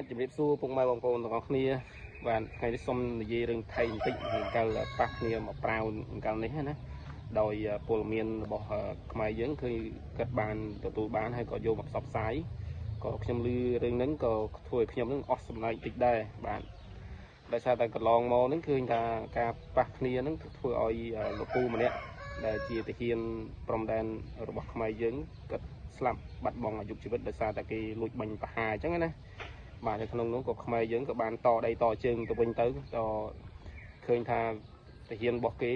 ជំរាបសួរពុកម៉ែបងប្អូនទាំងអស់គ្នាបាទថ្ងៃនេះសូមនិយាយរឿងថៃបន្តិចរឿងកាលប៉ះគ្នាមកប្រាវកាលនេះណាដោយពលមានរបស់ខ្មែរយើងគឺគាត់បានទទួលបានហើយក៏យកមកផ្សព្វផ្សាយក៏ខ្ញុំឮរឿងហ្នឹងក៏ធ្វើឲ្យខ្ញុំនឹងអស់សំណើចតិចដែរបាទដោយសារតែកន្លងមកហ្នឹងឃើញថាការប៉ះគ្នាហ្នឹងធ្វើឲ្យលោកពូម្នាក់ដែលជាទាហានព្រំដែនរបស់ខ្មែរយើងគាត់ស្លាប់បាត់បង់អាយុជីវិតដោយសារតែគេលួចបាញ់ប្រហារអញ្ចឹងណាបាទនៅក្នុងនោះក៏ខ្មែរយើងក៏បានតដីតជើងទៅវិញទៅតឃើញថាទាហានរបស់គេ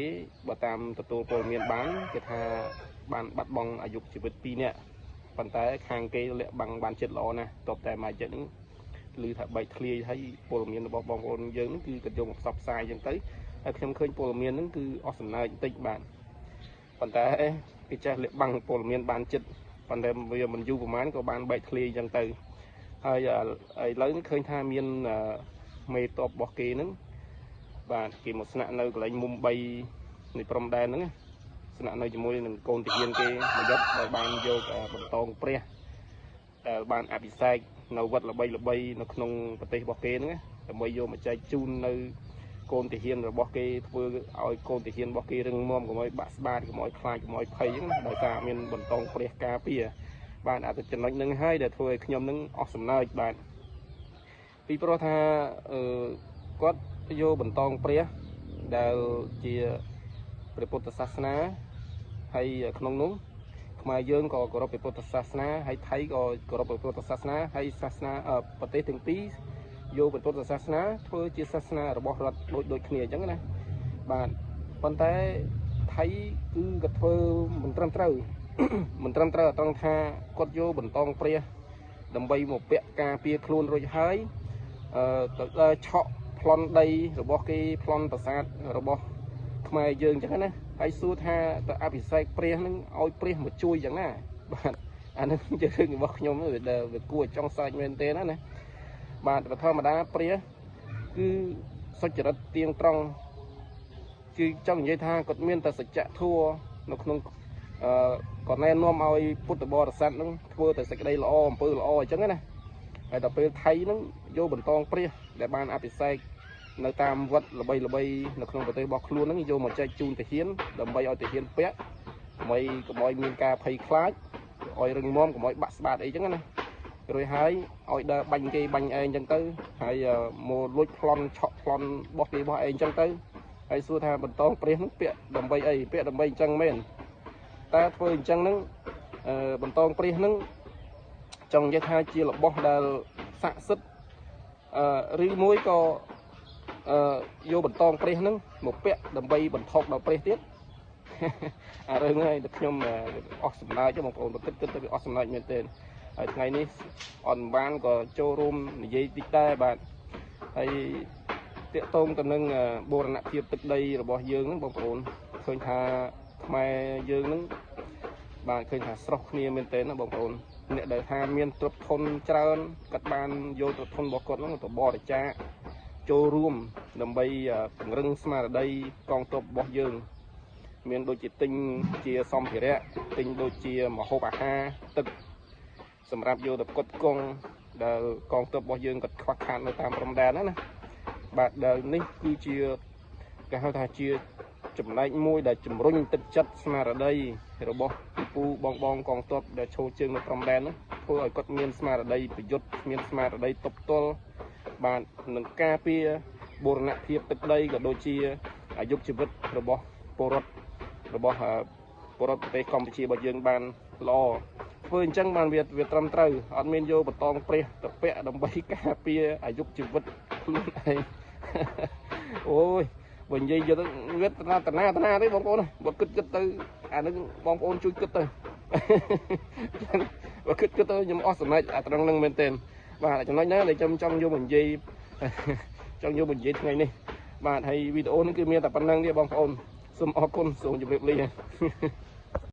បើតាមទទួលព័ត៌មានបានគេថាបានបាត់បង់អាយុជីវិត2នាក់ប៉ុន្តែខាងគេលាក់បាំងបានចិត្តល្អណាស់តបតែមកចិត្តហ្នឹងឮថាបែកធ្លាយហើយព័ត៌មានរបស់បងប្អូនយើងហ្នឹងគឺគាត់យកមកផ្សព្វផ្សាយអញ្ចឹងទៅហើយខ្ញុំឃើញព័ត៌មានហ្នឹងគឺអស់សំណើចបន្តិចបាទប៉ុន្តែគេចេះលាក់បាំងព័ត៌មានបានចិត្តប៉ុន្តែវាមិនយូរប្រហែលក៏បានបែកធ្លាយអញ្ចឹងទៅហើយឥឡូវនេះឃើញថាមានមេតបរបស់គេហ្នឹងបាទគេមកស្នាក់នៅកន្លែងមុំ3នៃព្រំដែនហ្នឹងស្នាក់នៅជាមួយនឹងកូនទាហានគេមួយយប់ដោយបានយកបន្តងព្រះដែលបានអភិសេកនៅវត្តល្បីល្បីនៅក្នុងប្រទេសរបស់គេហ្នឹងដើម្បីយកមកចែកជូននៅកូនទាហានរបស់គេធ្វើឲ្យកូនទាហានរបស់គេរឹងមាំកុំឲ្យបាក់ស្បាតកុំឲ្យខ្លាចកុំឲ្យភ័យហ្នឹងដោយសារមានបន្តងព្រះការពារបាទអាចំណុចនឹងហើយដែលធ្វើឲ្យខ្ញុំនឹងអស់សំណើចបាទពីព្រោះថាអឺគាត់យកបន្តងព្រះដែលជាព្រះពុទ្ធសាសនាហើយក្នុងនោះខ្មែរយើងក៏គោរពព្រះពុទ្ធសាសនាហើយថៃក៏គោរពព្រះពុទ្ធសាសនាហើយសាសនាប្រទេសទាំងពីរយកព្រះពុទ្ធសាសនាធ្វើជាសាសនារបស់រដ្ឋដូចគ្នាអញ្ចឹងណាបាទប៉ុន្តែថៃគឺគាត់ធ្វើមិនត្រឹមត្រូវមិនត្រឹមត្រូវត្រង់ថាគាត់យកបន្តងព្រះដើម្បីមកពាក់ការពារខ្លួនរួចហើយអឺទៅដល់ឆក់ប្លន់ដីរបស់គេប្លន់ប្រាសាទរបស់ខ្មែរយើងអញ្ចឹងណាហើយសួរថាទៅអភិសេកព្រះនឹងឲ្យព្រះមកជួយយ៉ាងណាបាទអានឹងជារឿងរបស់ខ្ញុំដែលវាគួរចង់សើចមែនទេណាណាបាទធម្មតាព្រះគឺសុចរិតទៀងត្រង់គឺចង់និយាយថាគាត់មានតែសច្ចធម៌នៅក្នុងអឺក៏ណែនាំឲ្យពុទ្ធបរិស័ទនឹងធ្វើតែសេចក្តីល្អអំពើល្អអញ្ចឹងណាហើយដល់ពេលថៃនឹងយកបន្តងព្រះដែលបានអភិសេកនៅតាមវត្តល្បីល្បីនៅក្នុងប្រទេសរបស់ខ្លួនហ្នឹងយកមកចែកជូនទាហានដើម្បីឲ្យទាហានពាក់កុំឲ្យមានការភ័យខ្លាចឲ្យរឹងមាំកុំឲ្យបាក់ស្បាតអីចឹងណារួចហើយឲ្យដើរបាញ់គេបាញ់ឯងចឹងទៅហើយមកលួចប្លន់ឆក់ប្លន់របស់គេរបស់ឯងចឹងទៅហើយសួរថាបន្តងព្រះហ្នឹងពាក់ដើម្បីអីពាក់ដើម្បីអញ្ចឹងមែនតើធ្វើអញ្ចឹងហ្នឹងបន្តងព្រះហ្នឹងចង់និយាយថាជារបស់ដែលស័ក្តិសិទ្ធិឬមួយក៏យកបន្តងព្រះហ្នឹងមកពាក់ដើម្បីបន្ថប់ដល់ព្រះទៀតអារឿងហ្នឹងតែខ្ញុំអស់សំណើចបងប្អូនបើគិតទៅវាអស់សំណើចមែនទែនហើយថ្ងៃនេះអត់បានក៏ចូលរួមនិយាយតិចដែរបាទហើយតាកតងទៅនឹងបូរណភាពទឹកដីរបស់យើងហ្នឹងបងប្អូនឃើញថាខ្មែរយើងហ្នឹងបាទឃើញថាស្រស់គ្នាមែនទែនណាបងប្អូនអ្នកដែលថាមានទ្រព្យធនច្រើនគាត់បានយកទ្រព្យធនរបស់គាត់ហ្នឹងទៅបរិច្ចាគចូលរួមដើម្បីពង្រឹងស្មារតីកងទ័ពរបស់យើងមានដូចជាទិញជាសម្ភារៈទិញដូចជាម្ហូបអាហារទឹកសម្រាប់យកទៅផ្គត់ផ្គង់ដែលកងទ័ពរបស់យើងគាត់ខ្វះខាតនៅតាមព្រំដែនណាណាបាទដែលនេះគឺជាគេហៅថាជាចំណែកមួយដែលជំរុញទឹកចិត្តស្មារតីរបស់ពូបងបងកងទ័ពដែលឈរជើងនៅព្រំដែននោះធ្វើឲ្យគាត់មានស្មារតីប្រយុទ្ធមានស្មារតីទប់ទល់បាទនឹងការពារបូរណភាពទឹកដីក៏ដូចជាអាយុជីវិតរបស់ពលរដ្ឋរបស់ពលរដ្ឋប្រទេសកម្ពុជារបស់យើងបានល្អធ្វើអញ្ចឹងបានវាត្រឹមត្រូវអត់មានយកបន្តងព្រះទៅពាក់ដើម្បីការពារអាយុជីវិតខ្លួនឯងអូយបើនិយាយយកទៅវាតណាតណាតណាទេបងប្អូនបើគិតទៅអានឹងបងប្អូនជួយគិតទៅបើគិតទៅខ្ញុំអស់សំណេចអាត្រង់នឹងមែនទែនបាទចំណុចណាដែលខ្ញុំចង់យកមកនិយាយចង់យកមកនិយាយថ្ងៃនេះបាទហើយវីដេអូនេះគឺមានតែប៉ុណ្្នឹងទេបងប្អូនសូមអរគុណសូមជម្រាបលា។